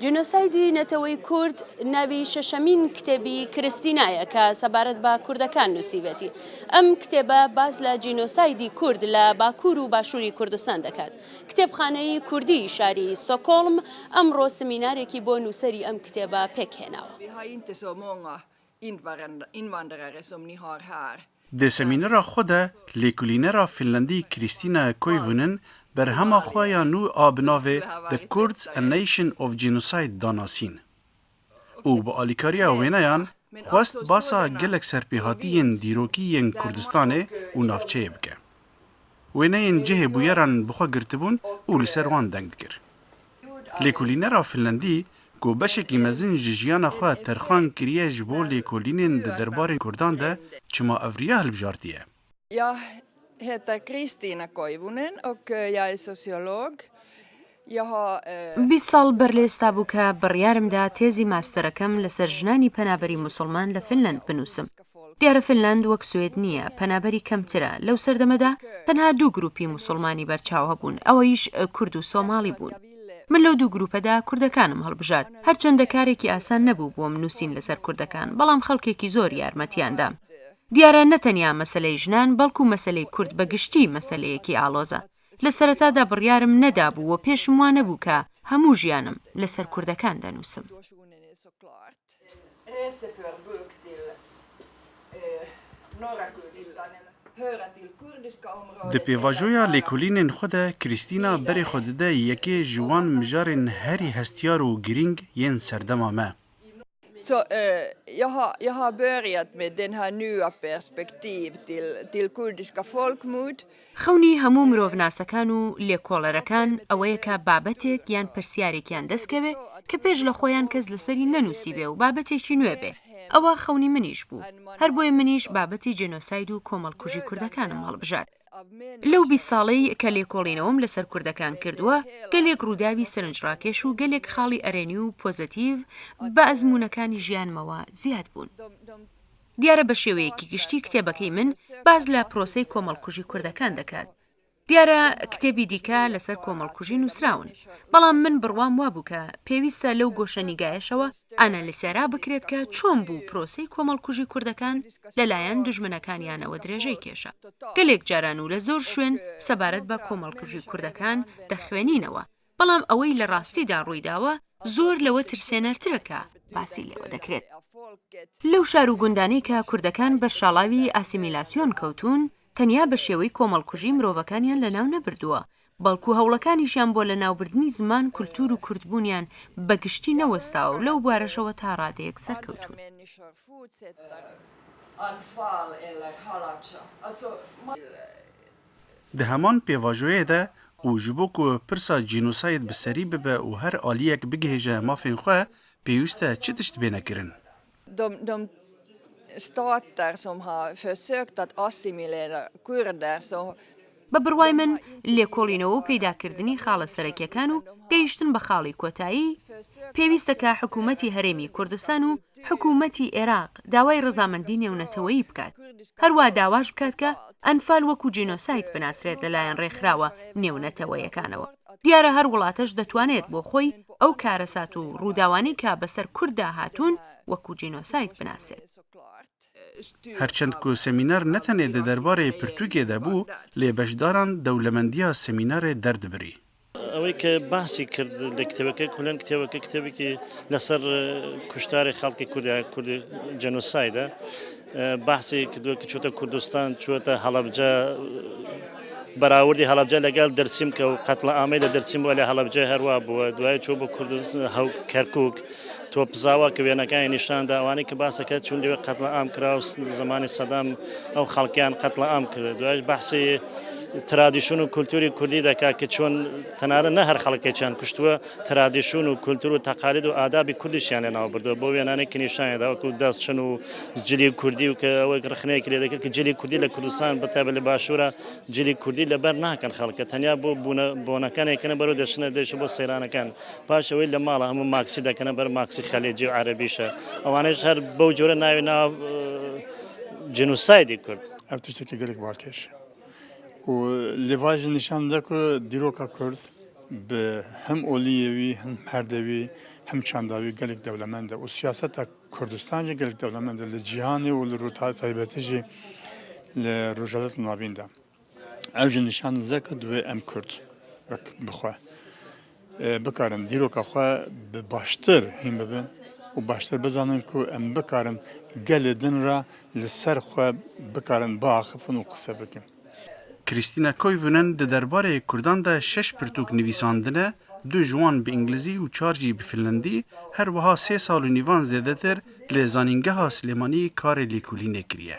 جینۆسایدی نەتەوەی کورد ناوی شەشەمین کتێبی کریستینایە کە سەبارەت بە کوردەکان نووسیوێتی. ئەم کتێبە باس لە جینۆسایدی کورد لە باکوور و باشووری کوردستان دەکات. کتێبخانەی کوردیی شاری ستۆکۆڵم ئەمڕۆ سمینارێکی بۆ نووسەری ئەم کتێبە پێکهێناوە. Di semînera xwe de lêkolînera Fînlandî Kristiina Koivunen berhema xwe ya nû a bi navê The Kurds, A Nation of Genocide da nasîn û bi alîkariya wêneyan xwest basa gelek serpêhatiyên dîrokî yên Kurdistanê û navçeyê bike. Wêneyên cihê bûyeran bi xwe girtibûn û li ser wan deng dikir. Lêkolînera Finlandî ku beşekî mezin ji jiyana xwe terxan kiriye ji bo lêkolînên di derbarê Kurdan de çima ev riya hilbijartiye? Jag heter Kristiina Koivunen och jag är sociolog. Jag har. 20 ساڵ بەر لە ئێستا بوو کە بڕیارم دا تێزی ماستەرەکەم لەسەر ژنانی پەنابەری موسڵمان لە فنلەند بنووسم. دیارە فنلەند وەک سوێد نییە، پەنابەری کەمترە، لەو سەردەمەدا تەنها دوو گرووپی موسڵمانی بەرچاو هەبوون، ئەوەیش کورد و سۆماڵی بوون. من لەو دوو گرووپەدا کوردەکانم هەڵبژارد، هەرچەندە کارێکی ئاسان نەبوو بۆم نووسین لەسەر کوردەکان، بەڵام خەڵکێکی زۆر یارمەتیان دام. دیارە نە تەنیا مەسەلەی ژنان، بەڵکو مەسەلەی کورد بە گشتی مەسەلەیەکی ئاڵۆزە. لە سەرەتادا بڕیارم نەدابوو و پێشم وا نەبوو کە هەموو ژیانم لەسەر کوردەکان دەنووسم. Di pêvajoya lêkolînên xwe de Krîstîna berê xwe dide yekê ji wan mijarên herî hestiyar û girîng yên serdema me. Så jag har, jag har börjat med den här nya perspektiv till, till kurdiska folkmord. خەونی هەموو مرۆڤناسەکان و لێکۆڵەرەکان ئەوەیە کە بابەتێک یان پرسیارێکیان دەست کەوێ کە پێش لە خۆیان کەس لەسەری نەنووسیبێ و بابەتێکی نوێ بێ. ئەوە خەونی منیش بوو. هەر بۆیە منیش بابەتی جێنۆساید و کۆمەڵکوژی کوردەکانم هەڵبژارد. لەو 20 ساڵەی کە لێکۆڵینەوەم لەسەر کوردەکان کردووە، گەلێک ڕووداوی سەرنجڕاکێش و گەلێک خاڵی ئەرێنی و پۆزەتیڤ بە ئەزموونەکانی ژیانمەوە زیاد بوون. دیارە بە شێوەیەکی گشتی کتێبەکەی من باس لە پرۆسەی کۆمەڵکوژی کوردەکان دەکات. دیارە کتێبی دیکە لەسەر کۆمەڵکوژی نووسراون، بەڵام من بڕوام وابوو کە پێویستە لەو گۆشەنیگایەشەوە ئانالیسێرا بکرێت کە چۆن بوو پرۆسەی کۆمەڵکوژی کوردەکان لەلایەن دوژمنەکانیانەوە درێژەی کێشا. گەلێک جاران و لە زۆر شوێن سەبارەت بە کۆمەڵکوژی کوردەکان دەخوێنینەوە، بەڵام ئەوەی لە ڕاستیدا ڕوویداوە زۆر لەوە ترسێنەرترە کە باسی لێوە دەکرێت. لەو شار و گوندانەی کە کوردەکان بەر شاڵاوی ئاسیمیلاسیۆن کەوتوون، تەنیا بە شێوەی کۆمەڵکوژی مرۆڤەکانیان لەناو نەبردووە، بەڵکو هەوڵەکانیشیان بۆ لەناوبردنی زمان، کولتوور و کوردبوونیان بە گشتی نەوەستاوە و لەو بوارەشەوە تا ڕادەیەک سەرکەوتوون. Di heman pêvajoyê de û ji bo ku pirsa cînosayid bi serî bibe û her aliyek bigihêje mafên xwe, pêwîst e çi tişt bêne kirin? De, de stater som har försökt att assimilera kurder så بە بڕوای من لێکۆڵینەوە و پەیداکردنی خاڵە سەرەکیەکان و گەیشتن بە خاڵی کۆتایی، پێویستە کە حکوومەتی هەرێمی کوردستان و حکوومەتی ئێراق داوای ڕەزامەندی نێونەتەوەیی بکات، هەروا داواش بکات کە ئەنفال وەکوو جینۆساید بناسرێت لەلایەن ڕێکخراوە نێونەتەوەیەکانەوە. دیارە هەر وڵاتەش دەتوانێت بۆ خۆی ئەو کارەسات و ڕووداوانەی کە بەسەر کورددا هاتوون وەکوو جینۆساید بناسێت. Herçend ku semîner ne tenê di derbarê pirtûkê de bû, lê beşdaran dewlemendiya semînerê derdibirî. ئەوەی کە باسی کرد لە کتێبەکە کولەن کتێبەکە کتێبێکی لەسەر کوشتاری خەڵکی کوردە کوردی جەنۆسایدە باسی کردووە کە چۆتە کوردستان چووەتە هەڵەبجە بەراوردی هەڵەبجە لەگەڵ دەرسیم کە و قەتڵە ئامەی لە دەرسیم بووە لە هەڵەبجە هەروا بووە دوای چوو بۆ کوردستان هەو کەرکک تۆپزاوە کە وێنەکانی نیشاندا ئەوانەی کە باسەکە چون لەوێ قەتڵە ئام کرا و زمانی سەدام ئەو خەڵکیان قەتڵە ئام کرد دوایش بەحسی ترادیشون و کولتوری کوردی دەکات کە چۆن تەنانەت نە هەر خەڵکێکیان کوشتووە ترادیشون و کولتور و تەقالید و ئادابی کوردیشیان لە ناو بردووە بۆ وێنانەی کە نیشانیدا وەکو دەستچن و جلی کوردی و کە ئەوەی ڕخنەیەکی لێ دەکرد کە جلی کوردی لە کوردستان بە تایبەت لە باشوورە جلی کوردی لەبەر ناکەن خەڵکە تەنیا بۆ بوونە بۆنەکان یەکەنە بەرەو دەچنە دەشت بۆ سەیرانەکان پاش ئەوەی لە ماڵە هەموو ماکسی دەکەنە بەر ماکسی خەلێجی و عەرەبیشە ئەوانەش هەر بەو جۆرە ناوی ناو جینۆسایدی کورد. Ev tiştekî gelek balkêş e û lê va jî nîşan dide ku dîroka Kurd bi him oliyê wî, him herdê wî, him çanda wî gelek dewlemend e û siyaseta Kurdistan jî gelek dewlemend e li cîhanê û li taybetî jî li Rojhilat Navîn de. Ew jî nîşan dide ku divê em Kurd wek bi xwe bikarin dîroka xwe bi baştir hîn bibin û baştir bizanin ku em bikarin gelê din re li ser xwe bikarin biaxifin û qise bikin. Kristina Koivunen di derbarê Kurdan de şeş pirtûk nivîsandine, du ji wan bi îngilîzî û çar jî bi finlandî, her wiha sê sal û nîvan zêdetir li Zanîngeha Silêmanî karê lêkolînê kiriye.